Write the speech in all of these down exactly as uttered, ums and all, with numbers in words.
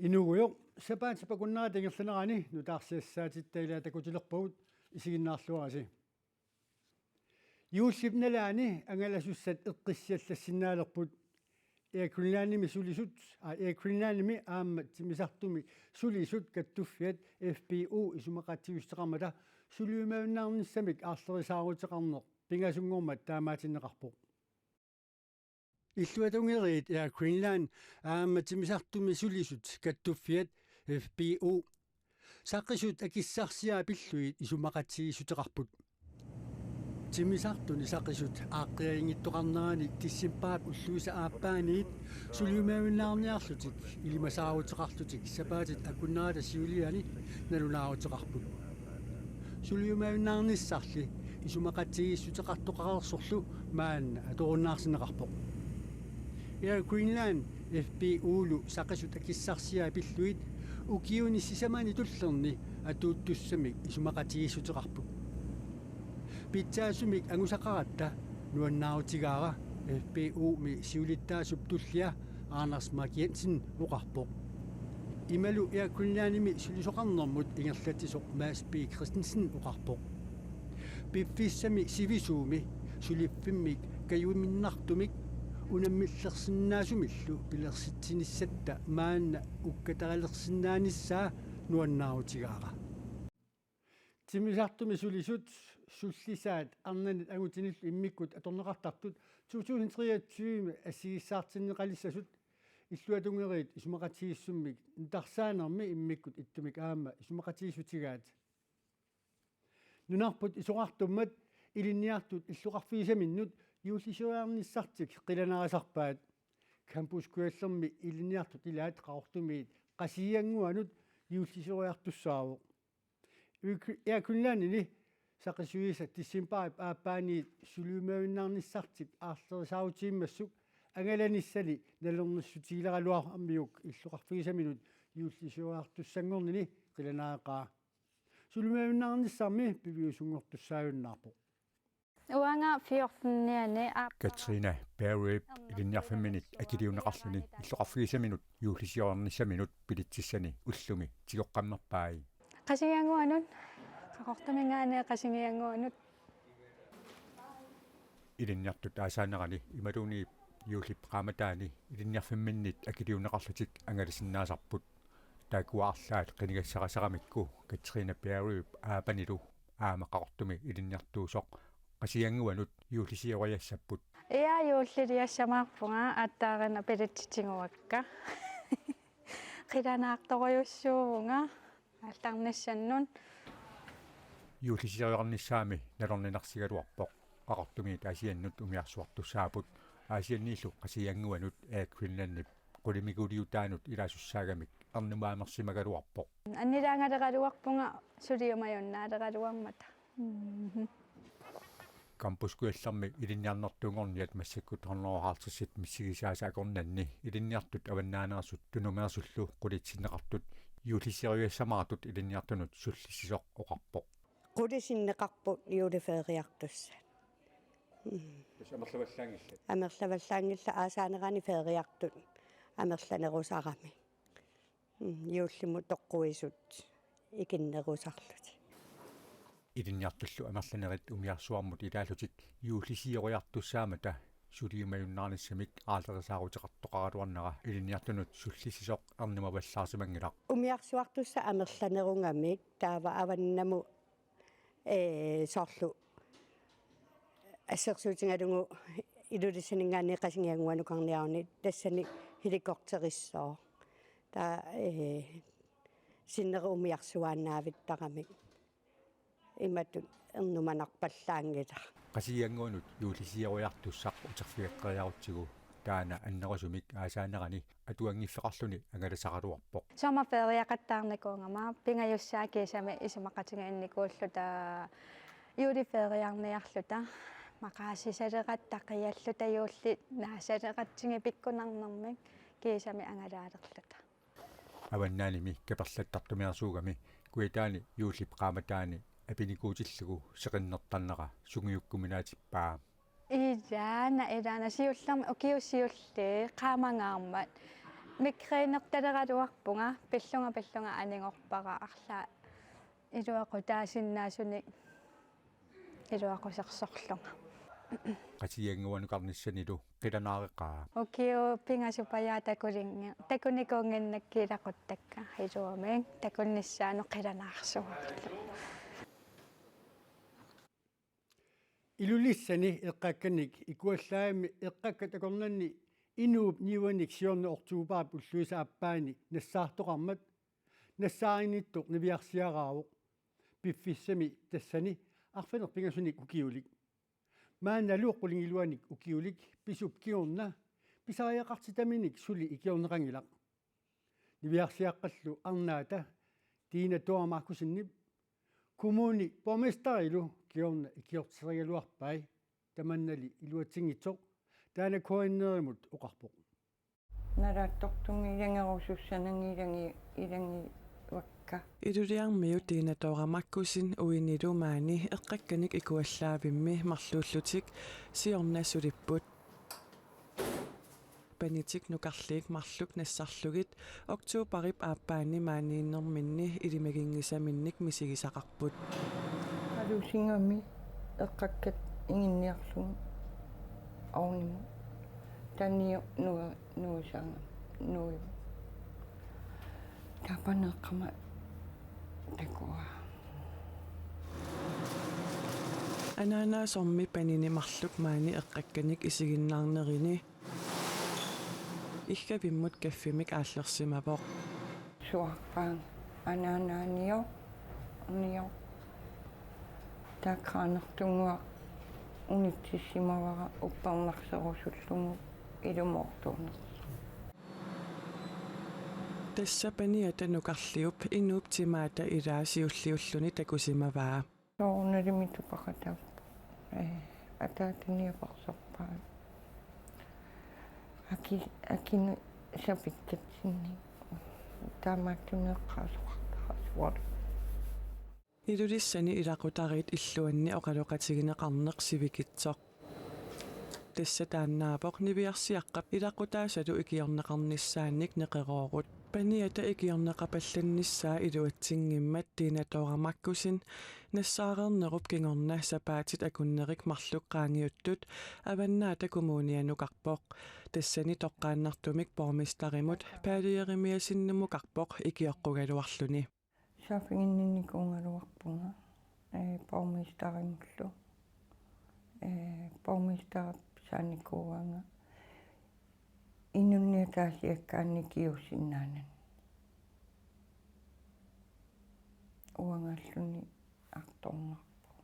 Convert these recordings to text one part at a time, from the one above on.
Inuugujoq, sapaatip akunnerata ingerlanerani nutaarsiassaatitta ilaa takutilerpagut, isiginnaarluarisi. Juullip nalaani angalasussat eqqissiallassinnaalerput. Air Greenlandimi sulisut, aa, Air Greenlandimi aamma timmisartumi sulisut kattuffiat F B O isumaqatigiissuteqarmata suliumajunnaarnissamik aarlerisaaruteqarneq pingasunngormat taamaatinneqarpoq. Illuatungeriit Air Greenland aamma timmisartumi sulisut kattuffiat F B O saqisut akissarsiaat pillugit isumaqatigiissuteqarput. Timmisartuni saqisut aaqqiaginngittoqarnerani decembarip ulluisa aappaaniit suliumajunnaarniarlutik ilimasaaruteqarlutik sapaatit akunnerata siuliani nalunaaruteqarput. Suliumajunnaarnissarli isumaqatigiissuteqartoqareersorlu maanna atorunnaarsinneqarpoq. Air Greenland F B O-lu saqisut akissarsiaat pillugit ukiuni sisamani tullerni atuuttussamik isumaqatigiissuteqarput. Pitsaasumik angusaqaratta nuannaarutigaara F B O-mi siulittaasup tullia Anders Mark Jensen oqarpoq. Imalu Air Greenlandimi sulisoqarnermut ingerlatsisoq Mads B. Christensen oqarpoq. Piffissami sivisuumi suliffimmik kajuminnartumik unammillersinnaasumillu pilersitsinissatta maanna ukkatarilersinnaanissaa nuannaarutigaara. Timmisartumi sulisut sullisaat arnanit angutinillu immikkut atorneqartartut to tusind treogtyve assigiissaartinneqalissasut illuatungeriit isumaqatigiissummik nutarsaanermi immikkut ittumik aamma isumaqatigiissutigaat. Nunarput isorartummat ilinniartut illoqarfigisaminnut juullisioriarnissartik qilanarisarpaat. Campus Kujallermi ilinniartut ilaat Qaqortumiit Qasigiannguanut juullisioriartussaavoq. Air Greenlandini saqisuisa decembarip aappaaniit suliumajunnaarnissartik aarlerisaarutigiimmassuk angalanissani nalornissutigileraluaramiuk illoqarfigisaminut juullisioriartussanngornini qilanareqaa. Suliumajunnaarnissarmi piviusunngortussaajunnaarpoq. Uanga fjorten-iani aap- Katrina Berryup ilinniarfimminit akiliunneqarluni illoqarfigisaminut juullisioriarnissaminut bilitsissani ullumi tigoqqammerpai. Qasigiannguanut, Qaqortuminngaanniit Qasigiannguanut. Ilinniartut aasaanerani imaluunniit juullip qaammataani ilinniarfimminnit akiliunneqarlutik angalasinnaasarput. Taakkua arlaat qinigassarisaramikku Katrina Berryup Aapanilu aamma Qaqortumi ilinniartuusoq Qasigiannguanut juullisioriassapput. Ia, juulliliassamaarpunga, aatsaarina bilitsitiguakka. Qilanaartorujussuuvunga aallarnissannut. Juullisioriarnissaami nalorninarsigaluarpoq. Qaqortumiit Aasiannut umiarsuartussaapput. Aasianniillu Qasigiannguanut Air Greenlandip qulimiguuliutaanut ilaasussaagamik ernumaamersimagaluarpoq. Annilaangaleraluarpunga suliumajunnaarleraluarmata. Mhm. Campus Kujallermi ilinniarnertuunngorniat massakkut hundrede og halvtredsit missigisaasa akornanni ilinniartut avannaaneersut tunumeersullu qulit sinneqartut juullisioriassamaartut ilinniartunut sullissisoq oqarpoq. Qulit sinneqarput juullip feriartussat. Mm. Tassa amerlavallaanngillat? Amerlavallaanngillat, aasaanerani feriartut amerlanerusaramik. Mm, juullimut toqquisut ikinnerusarlutik. Ilinniartullu amerlanerit umiarsuarmut ilaallutik juullisioriartussaammata suliumajunnaarnissamik aarlerisaaruteqartoqaraluarnera ilinniartunut sullissisoq ernumavallaarsimanngilaq. Umiarsuartussat amerlanerugamik taava avannamut, ee, soorlu assersuutigalugu Ilulissaninngaanniit Qasigiannguanukarniaruni tassani helikopterissooq. Taava, ee, sinneri umiarsuaannaavittaramik. Imatut ernumanarpallaanngilaq. Qasigiannguanut juullisioriartussaq uterfigeqqeriarutsigu taanna annerusumik aasaanerani atuanngiffeqarluni angalasaraluarpoq. Sommerferiaqattaarnikuugama pingajussaat kiisami isumaqatigiinnikuulluta juullip feriarniarluta maqaasisaleratta qialluta juulli naasaleratsigu pikkunarnermik kiisami angalaalerluta. Avannaanimi kaperlattartumiarsuugami kujataani juullip qaammataani apinikuutillugu seqinnertarnera sungiukkuminaatippaa. Ilaana, ilaana siullermik ukiut siulliit qaammangaarmat Migrænertaleraluarpunga, pillunga pillunga anigorpara, arlaat iluaqutaasinnaasunik iluaqusersorlunga. Qatigiannguanukarnissanilu qilanaareqaa. Ukiut pingasut pajaat takulinngi-, takunikuunnginnakku ilaquttakka, iluamik takunnissaanut qilanaarsuarlu. Ilulissani eqqakkanik ikuallaavimmi eqqakkat akornanni inuup niuanik siorna oktobarip ulluisa aappaani nassaartoqarmat nassaarinnittoq niviarsiaraavoq. Piffissami tassani arfineq-pingasunik ukiulik. Maannalu qulingiluanik ukiulik pisup kingorna pisariaqartitaminik suli ikiorneqanngilaq. Niviarsiaqqallu arnaata Tina Thora Markussenip kommunip borgmesterilu kingorna ikiortisarigaluarpai, tamannali iluatsinngitsoq taanna K N R-imut oqarpoq. Nalaattortumik ilagerusussananngilaq, ilagivakka. Ilulissarmiut Tina Thora Markussen uinilu maani eqqakkanik ikuallaavimmi marluullutik siorna sulipput. Panitik nukarliit marluk nassarlugit oktobarip aappaani maaniinnerminni ilimaginngisaminnik misigisaqarput. Qalusigami eqqakkat iginniarlugit ovnimut. Taanna nuu-, nuusaanga, nuuju. Tapaneqqama takua. Anaanaasormi panini marluk maani eqqakkanik isiginnaarnerini iggavimmut kaffimik aallersimavoq. Suarpaanga anaanaanioq, nioq. Taakku qaanertunnguaq unitsissimavara uppernarserusullugu ilumoortuunersoq. Tassa paniata nukarliup inuup timaata ilaa siulliulluni takusimavaa. Soorunalimi tupaqataappoq. Ee, ataatani apersorpaa. Aki-, akini sapikkatsinnik. Taamaattunik eqqaasoqartarasuarlu. Ilulissani ilaqutariit illuanni oqaloqatigineqarneq sivikitsoq. Tassa taannaavoq niviarsiaqqap ilaqutaasalu ikiorneqarnissaannik neqeroorut. Paniata ikiorneqapallannissaa iluatsinngimmat Tina Thora Markussen nassaareernerup kingorna sapaatit akunnerit marluk qaangiuttut Avannaata Kommunianukarpoq. Tassani toqqaannartumik borgmesterimut Paali Jerimiassenumukarpoq ikioqqugaluarluni. Saaffiginninnikuugaluarpunga, ee, borgmesterimullu. Ee, borgmesterip saanikuuaanga inunnik ataasiakkaanni ikiuussinnaanani. Uangaalluni artornarpoq.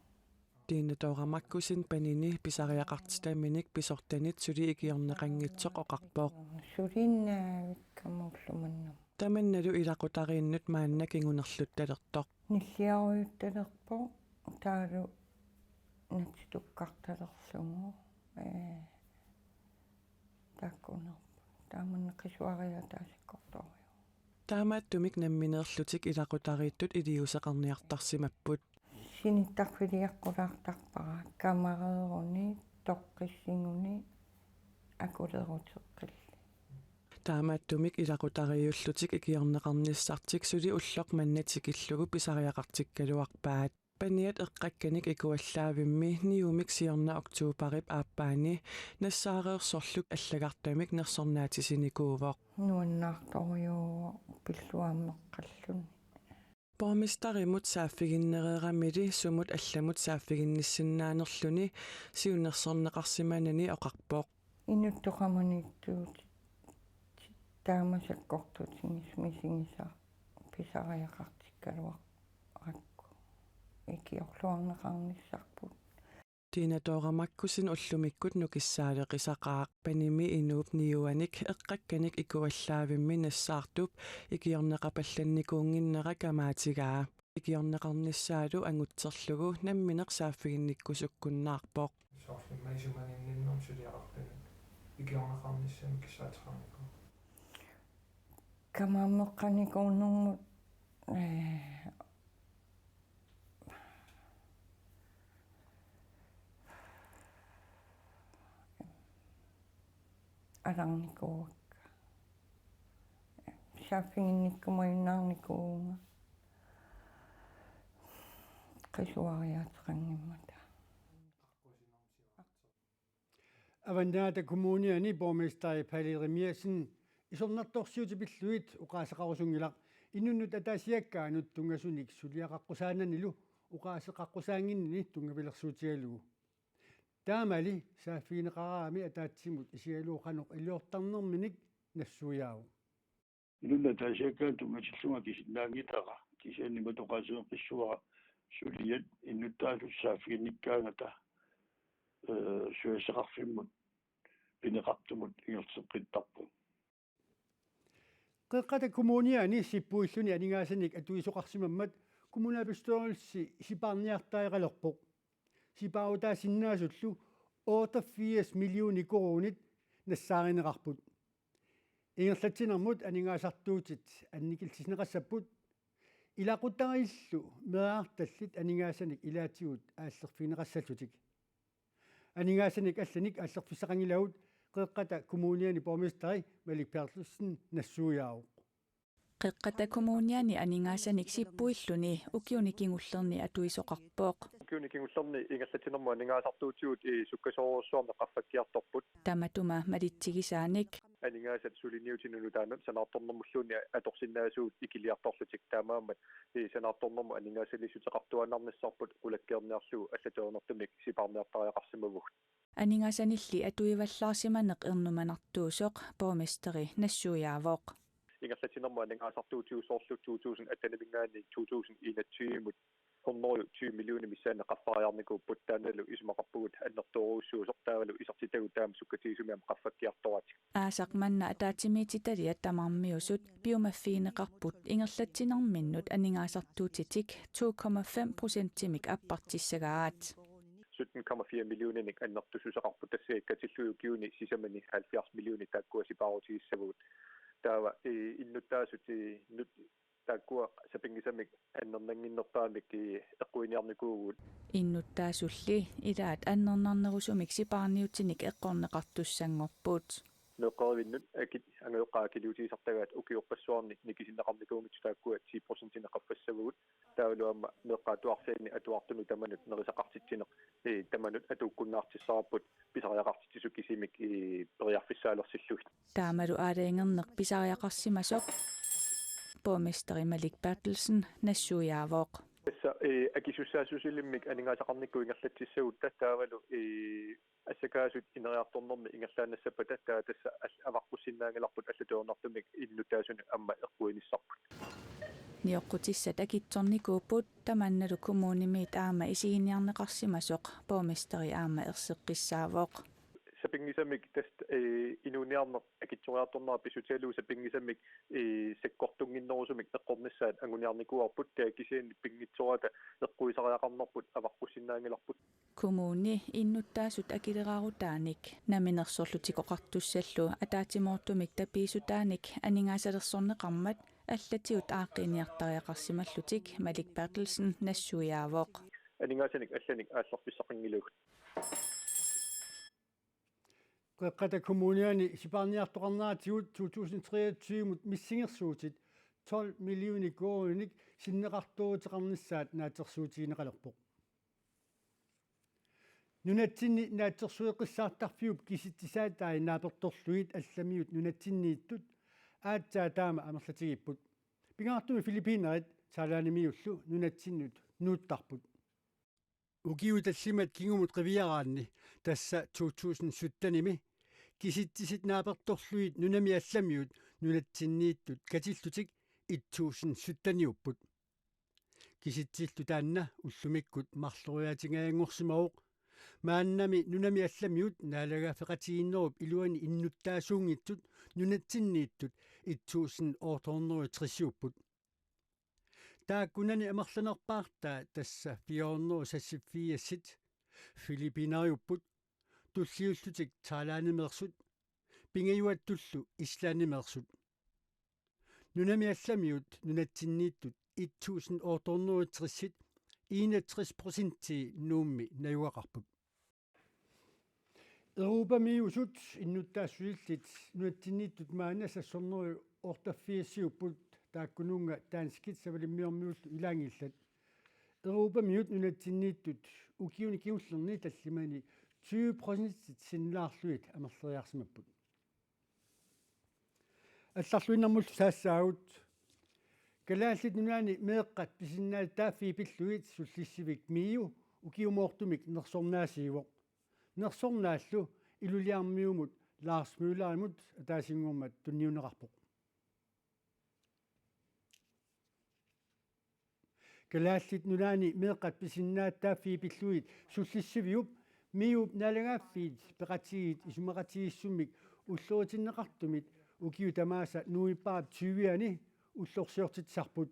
Tina Thora Markussen panini pisariaqartitaminik pisortanit suli ikiorneqanngitsoq oqarpoq. Sulinnaavikkamullumannu. Tamannalu ilaqutariinnut maanna kingunerluttalertoq. Nilliarujuttalerpoq, taavalu natsitukkartalerlugu, ee, taakkuunerpoq. Taamanna qisuariaataasakkortorujuk. Taamaattumik nammineerlutik ilaqutariittut iliuuseqarniartarsimapput. Sinittarfiliaqqulaartarpara, kamareeruni, toqqissiguni, akuleruteqqilli. Taamaattumik ilaqutariiullutik ikiorneqarnissartik suli ulloq manna tikillugu pisariaqartikkaluarpaat. Paniat eqqakkanik ikuallaavimmi niumik siorna oktobarip aappaani nassaareersorlu allagartamik nersornaatisinikuuvoq. Nuannaartorujuuvoq pilluammeqqalluni. Borgmesterimut saaffiginnereeramili sumut allamut saaffiginnissinnaanerluni siunnersorneqarsimanani oqarpoq. Inuttut qamaniittuut taama sakkortutigisumik misigisara pisariaqartikkaluarakku ikiorluarneqarnissarput. Tina Thora Markussen ullumikkut nukissaaleqisaqaaq. Panimi inuup niuanik eqqakkanik ikuallaavimmi nassaartup ikiorneqapallannikuunnginnera kamaatigaa. Ikiorneqarnissaalu angutserlugu nammineq saaffiginnikkusukkunnaarpoq. Soorlu maisumaninninnermut suliaqartunut ikiorneqarnissamik kissaateqarnikuuvoq. Kamaammeqqanikuunermut, ee, alarnikuuakka. Saaffiginnikkumajunnaarnikuuvunga qisuariaateqanngimmata. Avannaata Kommuniani borgmesteri Palle Jerimiassen isornartorsiutit pillugit oqaaseqarusunngilaq inunnut ataasiakkaanut tunngasunik suliaqaqqusaananilu oqaaseqaqqusaannginnini tunngavilersuutigalugu. Taamali saaffigineqaraangami ataatsimut isigalugu qanoq iliortarnerminik nassuiaavoq. Inunnut ataasiakkaanut tunngasillunga kisinnaanngitara, kisianni matoqaaseqqissuara suliat innuttaasut saaffiginnikkaangata, ee, suliassaqarfimmut pineqartumut ingerlateqqittarpoq. Qeqqata Kommuniani sippuilluni aningaasanik atuisoqarsimammat kommunalbestyrelsi sipaarniartariaqalerpoq. Sipaarutaasinnaasullu otteogfirs millioner koruunit nassaarineqarput. Ingerlatsinermut aningaasartuutit annikillisinneqassapput, ilaqutariillu meerartallit aningaasanik ilaatigut aallerfigineqassallutik. Aningaasanik allanik aallerfissaqanngilagut, Qeqqata Kommuniani borgmesteri Malik Berthelsen nassuiaavoq. Qeqqata Kommuniani aningaasanik sippuilluni ukiuni kingullerni atuisoqarpoq. Ukiuni kingullerni ingerlatsinermut aningaasartuutigut, ee, sukkasoorujussuarmik qaffakkiartorput. Tamatuma malitsigisaanik. Aningaasat suliniutinut nutaanut sanaartornermulluunniit atorsinnaasugut ikiliartorlutik, taamaammat, ee, sanaartornermut aningaasaliissuteqartuaannarnissarput qulakkeerniarlugu allatut ajornartumik sipaarniartariaqarsimavugut. Aningaasanilli atuivallaarsimaneq ernumanartuusoq borgmesteri nassuiaavoq. Ingerlatsinermut aningaasartuutigut soorlu to tusind atten-imiingaanniit to tusind enogtyve-mut hundrede og tyve millioner missaanni qaffariarnikuupput, taannalu isumaqarpugut annertoorujussuusoq, taavalu isertitagut taama sukkatigisumik aamma qaffakkiartoratik. Aasaq manna ataatsimiititaliat tamarmiusut piumaffigineqarput ingerlatsinerminnut aningaasartuutitik to komma fem procentimik appartissagaat. Sytten komma fire millioninik annertussuseqarput, tassa katillugit ukiuni sisamani halvfjerds millionit taakkua sipaarutigissavagut. Taava, ee, innuttaasut, ee, nut-, taakkua sapinngisamik annernannginnerpaamik, ee, eqquiniarnikuuvugut. Innuttaasulli ilaat annernarnerusumik sipaarniutinik eqqorneqartussanngorput. Meeqqerivinnut akit angajoqqaat akiliutigisartagaat ukiorpassuarni nikisinneqarnikuunngitsut taakkua ti procentinik qaffassavagut. Taavalu aamma meeqqat atuarsianni atuartunut tamanut nerisaqartitsineq, ee, tamanut atuukkunnaartissavarput pisariaqartitsisut kisimik, ee, periarfissaalersillutik. Taamalu aalajangerneq pisariaqarsimasoq borgmesteri Malik Berthelsen nassuiaavoq. Tassa, ee, akisussaassusilimmik aningaasaqarnikkut ingerlatsissagutta taavalu, ee, assakaasut ineriartornermi ingerlaannassappata taava tassa al-, avaqqussinnaanngilarput allatut ajornartumik innuttaasunut aamma eqquinissapput. Nioqqutissat akitsornikuupput, tamannalu kommunimiit aamma isiginiarneqarsimasoq borgmesteri aamma erseqqissaavoq. Sapinngisamik tassa, ee, inuuniarneq akitsoriartornera pissutigalugu sapinngisamik, ee, sakkortunnginnerusumik eqqornissaat anguniarnikuuarput, taava kisianni pinngitsoorata eqquisariaqarnerput avaqqussinnaanngilarput. Kommuni innuttaasut akileraarutaanik namminersorlutik oqartussallu ataatsimoortumik tapiissutaanik aningaasalersorneqarmat allatigut aaqqiiniartariaqarsimallutik Malik Berthelsen nassuiaavoq. Aningaasanik allanik aallerfissaqanngilagut. Qeqqata Kommuniani sipaarniartoqarneratigut to tusind treogtyve-mut missingersuutit tolv millioner koruuninik sinneqartooruteqarnissaat naatsorsuutigineqalerpoq. Nunatsinni naatsorsueqqissaartarfiup kisitsisaataai naapertorlugit allamiut nunatsinniittut aatsaat taama amerlatigipput. Pingaartumik filippiinerit Thailandimiullu nunatsinnut nuuttarput. Ukiut tallimat kingumut qiviaraanni, tassa to tusind syttenimi, kisitsisit naapertorlugit nunami allamiut nunatsinniittut katillutik et tusind sytteniupput. Kisitsillu taanna ullumikkut marloriaatingajanngorsimavoq. Maannami nunami allamiut naalagaaffeqatigiinnerup iluani innuttaasuunngitsut nunatsinniittut et tusind otte hundrede tresiupput. Taakkunani amerlanerpaartaat tassa fire hundrede seksogfirsit filippiineriupput, tulliullutik Thailandimeersut, pingajuattullu Islandimeersut. Nunami allamiut nunatsinniittut et tusind otte hundrede tressit enogtres procentii Nuummi najugaqarput. Europamiusut innuttaassusillit nunatsinniittut maanna seks hundrede Otteogfirsiupput taakkununnga danskit savalimmiormiullu ilaanngillat. Europamiut nunatsinniittut ukiuni kingullerni tallimani tyve procentit sinnilaarlugit amerleriarsimapput. Allarluinnarmullu saassaagut. Kalaallit Nunaanni meeqqat pisinnaatitaaffii pillugit sullissivik MIO ukiumoortumik nersornaasiivoq. Nersornaallu Ilulissarmiumut Lars Møllerimut ataasinngormat tunniunneqarpoq. Kalaallit Nunaanni meeqqat pisinnaatitaaffii pillugit sullissiviup MIO-p naalagaaffiit peqatigiit isumaqatigiissummik ulloritinneqartumit ukiut tamaasa novembarip tyve-ani ullorsiortitsisarput.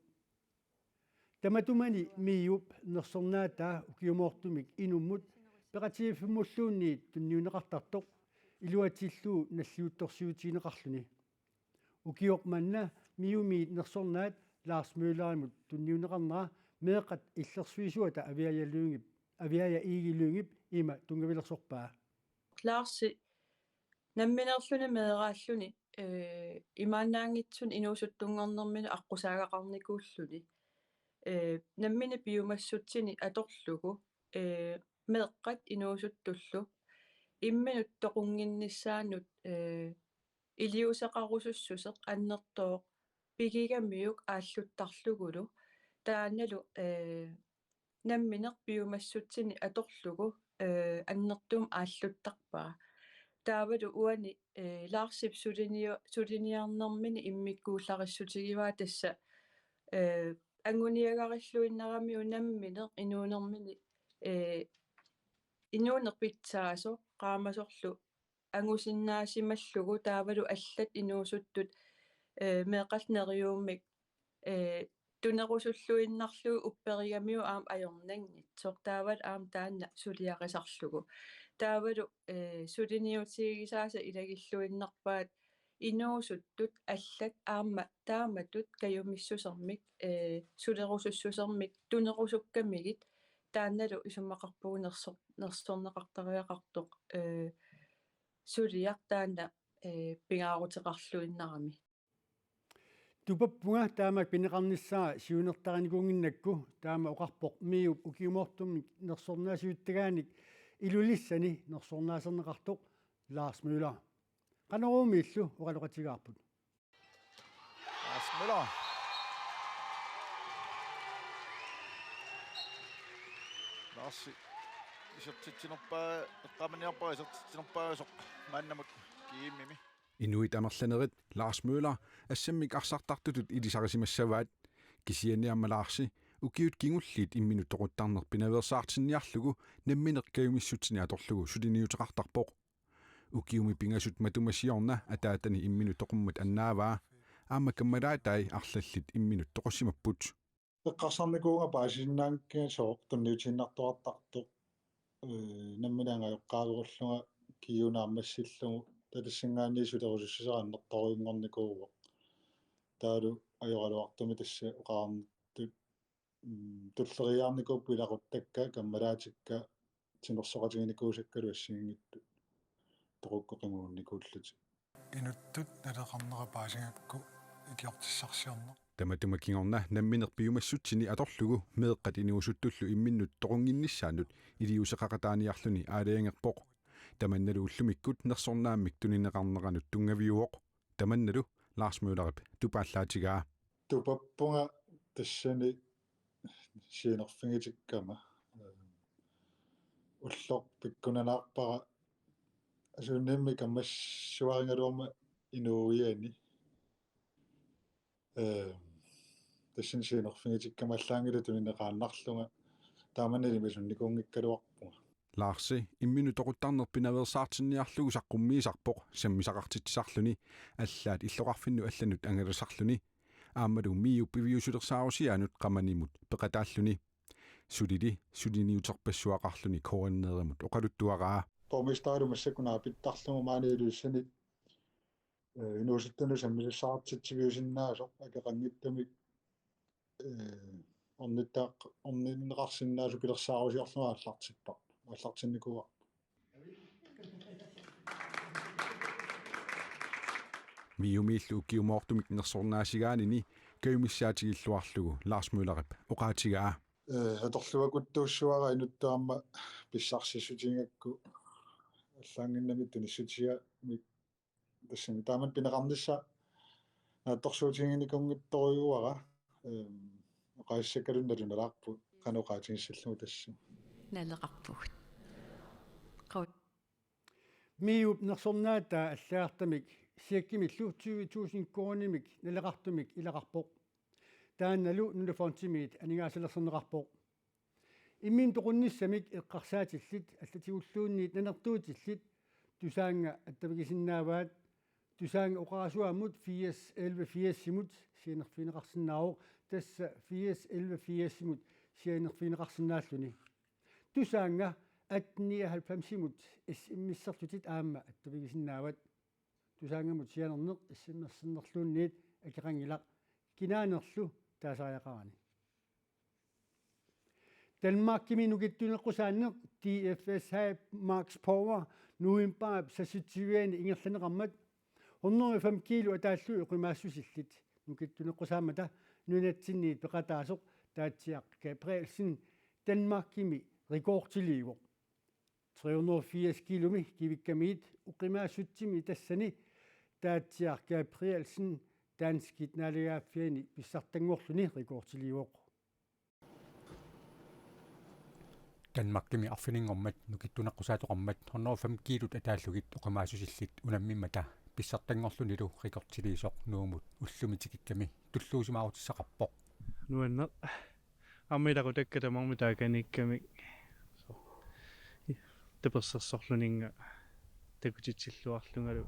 Tamatumani MIO-p nersornaataa ukiumoortumik inummut peqatigiiffimmulluunniit tunniunneqartartoq iluatsillugu nalliuttorsiutigineqarluni. Ukioq manna MIO-miit nersornaat Lars Møllerimut tunniunneqarnera meeqqat illersuisuata Aviaja Lyngep, Aviaja Egede Lyngep ima tunngavilersorpaa. Larsi nammineerluni meeraalluni, eh, imaannaanngitsunik inuusuttunngornermini aqqusaagaqarnikuulluni. Eh, nammineq piumassutsini atorlugu, eh, meeqqat inuusuttullu imminut toqunnginnissaannut, eh, iliuuseqarusussuseq annertooq pigigamiuk aalluttarlugulu taannalu, eh, nammineq piumassutsini atorlugu, eh, annertuumik aalluttarpaa. Taavalu uani, eh, Larsip suliniu-, suliniarnermini immikkuullarissutigivaa tassa, eh, anguniagarilluinnaramiuk nammineq inuunermini, eh, inuuneq pitsaasoq qaamasorlu angusinnaasimallugu taavalu allat inuusuttut, eh, meeqqat neriuummik, eh, tunerusulluinnarlugu upperigamiuk aamma ajornanngitsoq taavalu aamma taanna suliarisarlugu. Taavalu, eh, suliniutigisaasa ilagilluinnarpaat inuusuttut allat aamma taamatut kajumissusermik, eh, sulerusussusermik tunerusukkamigit taannalu isumaqarpugut nersor-, nersorneqartariaqartoq, eh, suliaq taanna, eh, pingaaruteqarluinnarami. Tupappunga taamak pineqarnissaa siunertarinikuunnginnakku, taama oqarpoq MIO-p ukiumoortumik nersornaasiuttagaanik Ilulissani nersornaaserneqartoq Lars Møller. Qanoruumiillu oqaloqatigaarput. Lars Møller. Larsi isertitsinerpaa, eqqaamaniarpara isertitsinerpaasoq maannamut G M-imi. Inuit amerlanerit Lars Møller assammik arsartartutut ilisarisimassavaat. Kisianni aamma Larsi ukiut kingulliit imminut toquttarneq pinaveersaartinniarlugu nammineq kajumissutsini atorlugu suliniuteqartarpoq. Ukiumi pingasut matuma siorna ataatani imminut toqummat annaavaa. Aamma kammalaatai arlallit imminut toqussimapput. Eqqarsarnikuuvunga paasisinnaanngikkiga sooq tunniutiinnartuartartoq. Eh, nammineq angajoqqaaverullunga G U naammassillugu tatassingaanniit sulerusussuseq annertoorujunngornikuuvoq. Taavalu ajoraluartumik tassa oqarnittut, mm, tulleriiaarnikuupput ilaquttakka, kammalaatikka, timersoqatiginikuusakkalu assigiinngitsut toqukkut qimugunnikuullutik. Inuttut naleqarnera paasigakku ikiortissarsiorneq. Tamatuma kingorna nammineq piumassutsini atorlugu meeqqat inuusuttullu imminut toqunnginnissaannut iliuuseqaqataaniarluni aalajangerpoq. Tamannalu ullumikkut nersornaammik tunineqarneranut tunngaviuvoq. Tamannalu Lars Møllerip tupaallaatigaa. Tupappunga tassani sianerfigitikkama. Ulloq pikkunanaarpara asuunniimmi kammassuarigaluaruma inuuiani. Eh, tassani sianerfigitikkama allaanngilaq tunineqaannarlunga taamani ilimasunnikuunngikkaluarpunga. Larsi imminut toquttarneq pinaveersaartinniarlugu saqqummiisarpoq sammisaqartitsisarluni allaat illoqarfinnut allanut angalasarluni. Aammalu MIO-p piviusulersaarusiaanut qamanimut peqataalluni. Sulili suliniuterpassuaqarluni K N R-imut oqaluttuaraa. Borgmesterilu massakkut naapittarlugu maani Ilulissani, eh, inuusuttunut sammisassaqartitsiviusinnaasoq akeqanngitsumik, eh, ornittaaq-, orninneqarsinnaasoq pilersaarusiorlunga aallartipparput. Aallartinnikuuarput. MIO-miillu ukiumoortumik nersornaasigaanini kajumissaatigilluarlugu Lars Møllerip oqaatigaa. Eh, atorluakuttuussuara inuttut aamma pissarsissutigigakku allaannginnami tunissutigamik tassami taamatut pineqarnissaq naatsorsuutiginikuunngitsorujuara, ehm, oqaasissakkaluunniit nalunalaarpugut qanoq oqaatigissallugu tassa. Naleqarpugut. Qau- MIO-p nersornaataa allagartamik Siakkimillu tyve tusind koruunimik naleqartumik ilaqarpoq. Taannalu Nunafondimiit aningaasalersorneqarpoq. Imminut toqunnissamik eqqarsaatillit allatigulluunniit nanertuutillit Tusaannga attavigisinnaavaat. Tusaannga oqarasuammut firs elleve firsimut sianerfigineqarsinnaavoq, tassa firs elleve firsimut sianerfigineqarsinnaalluni. Tusaannga atten nioghalvfemsimut S M S-erlutit aamma attavigisinnaavat. Tusaanngamut sianerneq S M S-ernerluunniit akeqanngilaq, kinaanerlu taasariaqarani. Danmarkimi nukittuneqqusaanneq D F S H Max Power novembarip seksogtyve-ani ingerlanneqarmat hundrede og fem kilo ataallu oqimaassusillit nukittuneqqusaammata nunatsinniit peqataasoq Taatsiaq Gabrielsen Danmarkimi rekordiliivoq. Tre hundrede og firs kilomi kivikkamigit oqimaassutsimi tassani Taatsiaq Gabrielsen danskit naalagaaffianni pissartanngorluni rekordiliivoq. Danmarkimi arfininngormat nukittuneqqusaatoqarmat hundrede og fem kilot ataallugit oqimaassusillit unammimmata pissartanngorlunilu rekordiliisoq Nuummut ullumi tikikkami tulluusimaarutissaqarpoq. Nuanneq. Aamma ilaqutakka tamarmik taakaniikkamik. Tapersersorluninnga takutitsilluarlungalu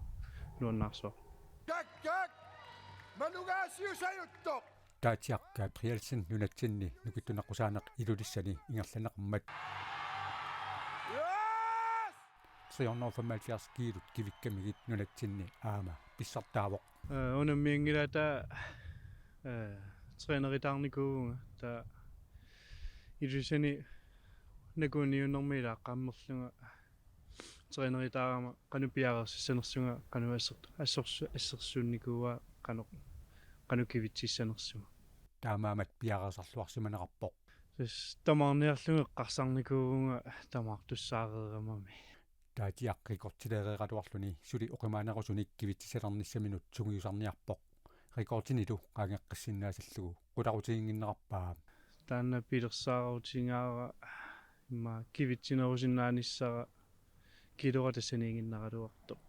nuannaarsuaq. Tak, tak! Manugaasiusajuttoq! Taatsiaq Gabrielsen nunatsinni nukittuneqqusaaneq Ilulissani ingerlanneqarmat. Yes! Tre hundrede og femoghalvfjerds kilot kivikkamigit nunatsinni aamma pissartaavoq. Eh, unammianngilaat, eh, træneritaarnikuuvunga, taava Ilulissani nakuuniunnermi ilaaqqammerlunga træneritaarama qanoq piareersissanersunga, qanoq assert-, assorsu-, assersuunnikuuaa, qanoq, qanoq kivitsissanersunga. Taamaammat piareersarluarsimaneqarpoq. Tassa tamarniarlunga eqqarsarnikuuvunga tamaartussaareeramami. Taatsiaq rekordileereeraluarluni suli oqimaanerusunik kivitsissalernissaminut sungiusarniarpoq. Rekordinilu qaangeqqissinnaasallugu qularutiginnginnerarpaa. Taanna pilersaarutigaara immaqa kivitsinerusinnaanissara kiilora tassaniiginnaraluartoq.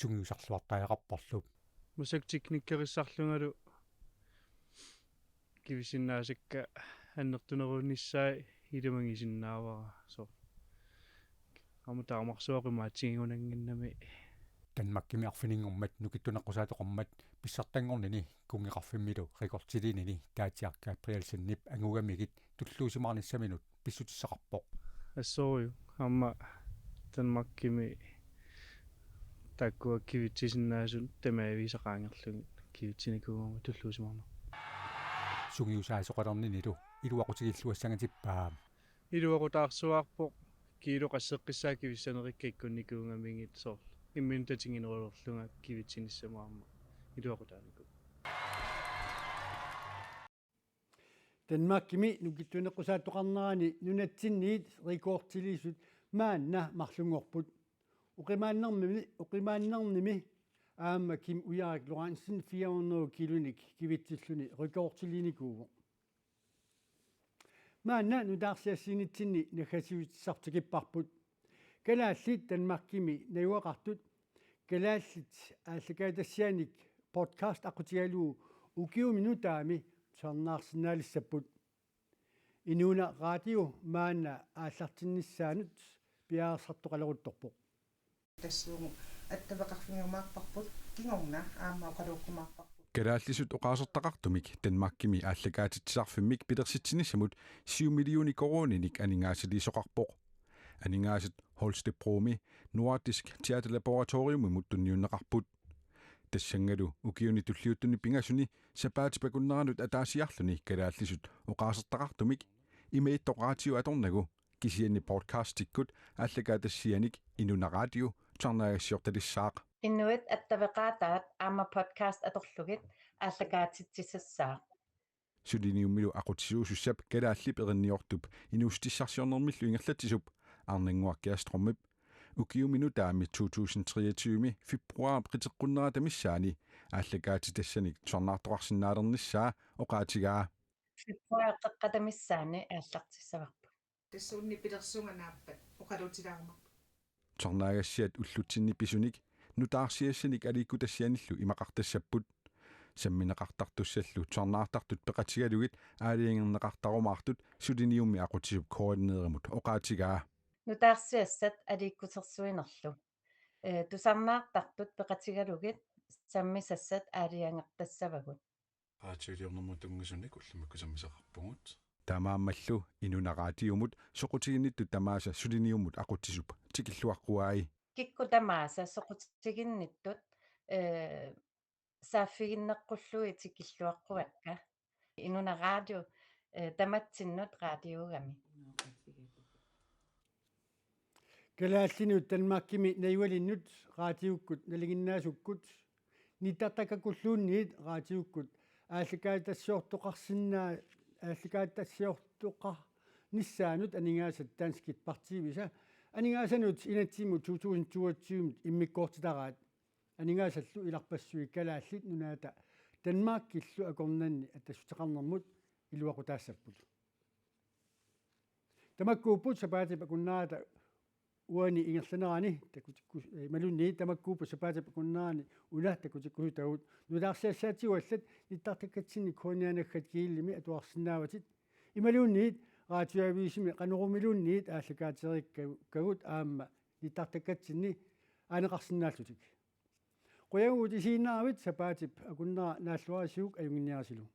Sungiusarluartariaqarporlu. Massakkut teknikkerissarlungalu kivissinnaasakka annertunerunissaat ilimagisinnaavara, soorlu aamma taamarsuaq oqimaatsigigunannginnami. Danmarkimi arfininngormat nukittuneqqusaatoqarmat pissartanngornini kunngeqarfimmilu rekordiliinini Taatsiaq Gabrielsenip angugamigit tulluusimaarnissaminut pissutissaqarpoq. Assorujuk, aamma Danmarkimi taakkua kivitsisinnaasut tamaviisa qaangerlugit kivitsinikuugama tulluusimaarneq. Sungiusaasoqalerninilu iluaqutigilluassangatippaa. Iluaqutaarsuarpoq, kiilu qasseqqissaaq kivissanerikka ikkunnikuugamigit, soorlu imminut tatiginerulerlunga kivitsinissama aamma iluaqutaanikuuvoq. Danmarkimi nukittuneqqusaattoqarnerani nunatsinniit rekordiliisut maanna marlunngorput. Oqimaannermi, oqimaannernimi aamma Kim Ujarik Lorentzen fire hundrede kilonik kivitsilluni rekordiliinikuuvoq. Maanna nutaarsiassiinitsinni naggasiutissartikipparput. Kalaallit Danmarkimi najugaqartut kalaallit aallakaatitassianik podcast aqqutigalugu ukiumi nutaami tusarnaarsinnaalissapput. Inuuna Radio maanna aallartinnissaanut piareersartoqaleruttorpoq. Tassuugu attaveqarfigiumaarparput, kingorna aamma oqaluukkumaarparput. Kalaallisut oqaasertaqartumik Danmarkimi aallakaatitsisarfimmik pilersitsinissamut syv millioner koruuninik aningaasaliisoqarpoq. Aningaasat Holstebromi Nordisk Teaterlaboratoriumimut tunniunneqarput. Tassanngalu ukiuni tulliuttuni pingasuni sapaatip akunneranut ataasiarluni kalaallisut oqaasertaqartumik imaattoq radio atornagu kisianni podcastikkut aallakaatitassianik Inuuna Radio tusarnaagassiortalissaaq. Inuit attaveqaataat aamma podcast atorlugit aallakaatitsisassaaq. Suliniummilu aqutsisuusussap kalaallit erinniortup inuussutissarsiornermillu ingerlatsisup Arnannguaq Kjærstrømip ukiumi nutaami to tusind treogtyve februarip qiteqqunnerata missaani aallakaatitassanik tusarnaartoqarsinnaalereernissaa oqaatigaa. Februarip qeqqata missaani aallartissavarput. Tassuunni pilersunga naappat oqaluutilaarumaarpoq. Tusarnaagassiat ullutsinni pisunik nutaarsiassanik aliikkutassianillu imaqartassapput. Sammineqartartussallu tusarnaartartut peqatigalugit aalajangerneqartarumaartut Suliniummi aqutsisup koordineerimut oqaatigaa. Nutaarsiassat aliikkusersuinerlu. Ee, tusarnaartartut peqatigalugit sammisassat aalajangertassavagut. Radioliornermut tunngasunik ullumikkut sammisaqarpugut. Taamaammallu Inuna Radiumut soqutiginnittut tamaasa Suliniummut aqutsisup tikilluaqquai. Kikkut tamaasa soqutiginnittut, ee, saaffiginneqqullugit tikilluaqquakka. Inuna Radio, ee, tamatsinnut radiugami. Kalaallinut Danmarkimi najugalinnut raatiukkut nalinginnaasukkut nittartakkakkulluunniit raatiukkut aallakaatitassiortoqarsinnaa-, aallakaatitassiortoqarnissaanut aningaasat danskit partiivisa aningaasanut inatsimut to tusind toogtyve immikkoortitaraat aningaasallu ilarpassui Kalaallit Nunaata Danmarkillu akornanni attassuteqarnermut iluaqutaassapput. Tamakkuupput sapaatip akunnerata uani ingerlanerani takutikku-, eh, imaluunniit tamakkuupput sapaatip akunnerani una takutikkusutagut nutaarsiassaatigut allat nittartakkatsinni K N R-naggat gl-imi atuarsinnaavatit. Imaluunniit Radioavisimi Qanorumiluunniit aallakaatereerikkagut aamma nittartakkatsinni aaneqarsinnaallutik. Qujangut isiginnaaravit, sapaatip akunnera naalluarisiuk ajunnginniarisilu.